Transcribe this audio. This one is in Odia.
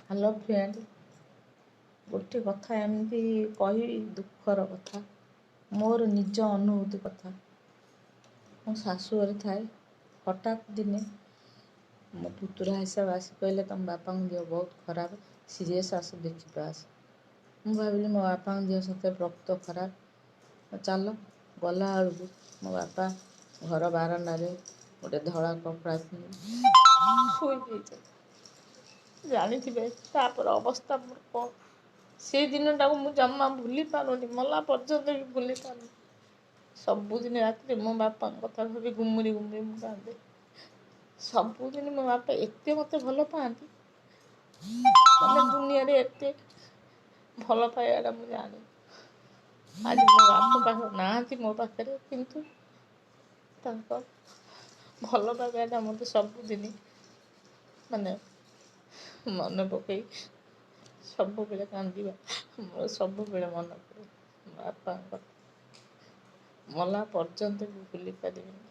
ହ୍ୟାଲୋ ଫ୍ରେଣ୍ଡ, ଗୋଟେ କଥା ଏମିତି କହିବି, ଦୁଃଖର କଥା, ମୋର ନିଜ ଅନୁଭୂତି କଥା। ମୋ ଶାଶୁଘରେ ଥାଏ, ହଠାତ୍ ଦିନେ ମୋ ପୁତୁରା ହିସାବ ଆସି କହିଲେ, ତୁମ ବାପାଙ୍କ ଦେହ ବହୁତ ଖରାପ, ସିରିୟସ୍, ଆସ ଦେଖିବା ଆସ। ମୁଁ ଭାବିଲି ମୋ ବାପାଙ୍କ ଦେହ ସତରେ ପ୍ରକୃତ ଖରାପ, ଚାଲ। ଗଲାବେଳକୁ ମୋ ବାପା ଘର ବାରଣ୍ଡାରେ ଗୋଟେ ଧଳା କପଡ଼ା ପିନ୍ଧି ଶୋଇଯାଇଛନ୍ତି। ଜାଣିଥିବେ ତାପରେ ଅବସ୍ଥା ମୋର କ'ଣ। ସେଇ ଦିନଟାକୁ ମୁଁ ଜମା ଭୁଲି ପାରୁନି, ମଲା ପର୍ଯ୍ୟନ୍ତ ବି ଭୁଲି ପାରୁନି। ସବୁଦିନ ରାତିରେ ମୋ ବାପାଙ୍କ କଥା ଭାବି ଗୁମୁରି ଗୁମୁରି ମୁଁ କାନ୍ଦେ। ସବୁଦିନ ମୋ ବାପା ଏତେ ମୋତେ ଭଲ ପାଆନ୍ତି, ମାନେ ଦୁନିଆରେ ଏତେ ଭଲ ପାଇବାଟା ମୁଁ ଜାଣିନି। ଆଜି ମୋ ବାପା ପାଖରେ ନାହାନ୍ତି ମୋ ପାଖରେ, କିନ୍ତୁ ତାଙ୍କ ଭଲ ପାଇବାଟା ମୋତେ ସବୁଦିନ ମାନେ ମନେ ପକେଇ ସବୁବେଳେ କାନ୍ଦିବା ମୋର ସବୁବେଳେ ମନେ ପଡ଼େ ମୋ ବାପାଙ୍କ କଥା। ମଲା ପର୍ଯ୍ୟନ୍ତ ବି ଭୁଲି ପାରିବିନି।